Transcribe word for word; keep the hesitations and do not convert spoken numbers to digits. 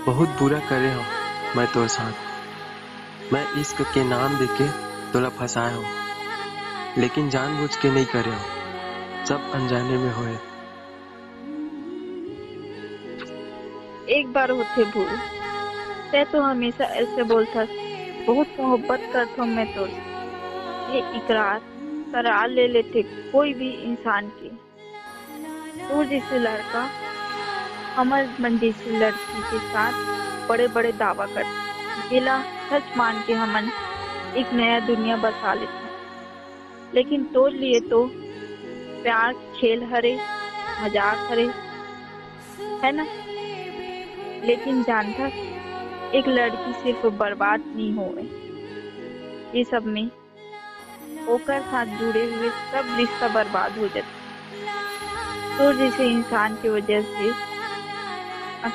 बहुत बुरा करे हंव मैं तोर साथ। मैं इश्क के नाम देके तोला फंसाए हंव, लेकिन जानबूझ के नइ करे हंव, सब अनजाने में होए। एक बार होथे भूल, तैं तो हमेशा ऐसे बोलथस, बहुत मोहब्बत करथों मैं तोर। ये इकरार, करार ले लेथे कोई भी इंसान के। तोर जैसे लड़का हमर मन जैसी लड़की के साथ बड़े बड़े दावा करथे, जेला सच मान के हमन एक नया दुनिया बसा लेथन। लेकिन तोर लिए तो प्यार खेल हरे, मजाक हरे, है ना? लेकिन जानथस, एक लड़की सिर्फ बर्बाद नहीं होवे, ये सब में ओकर साथ जुड़े हुए सब रिश्ता बर्बाद हो जाथे। तोर जैसे इंसान की वजह से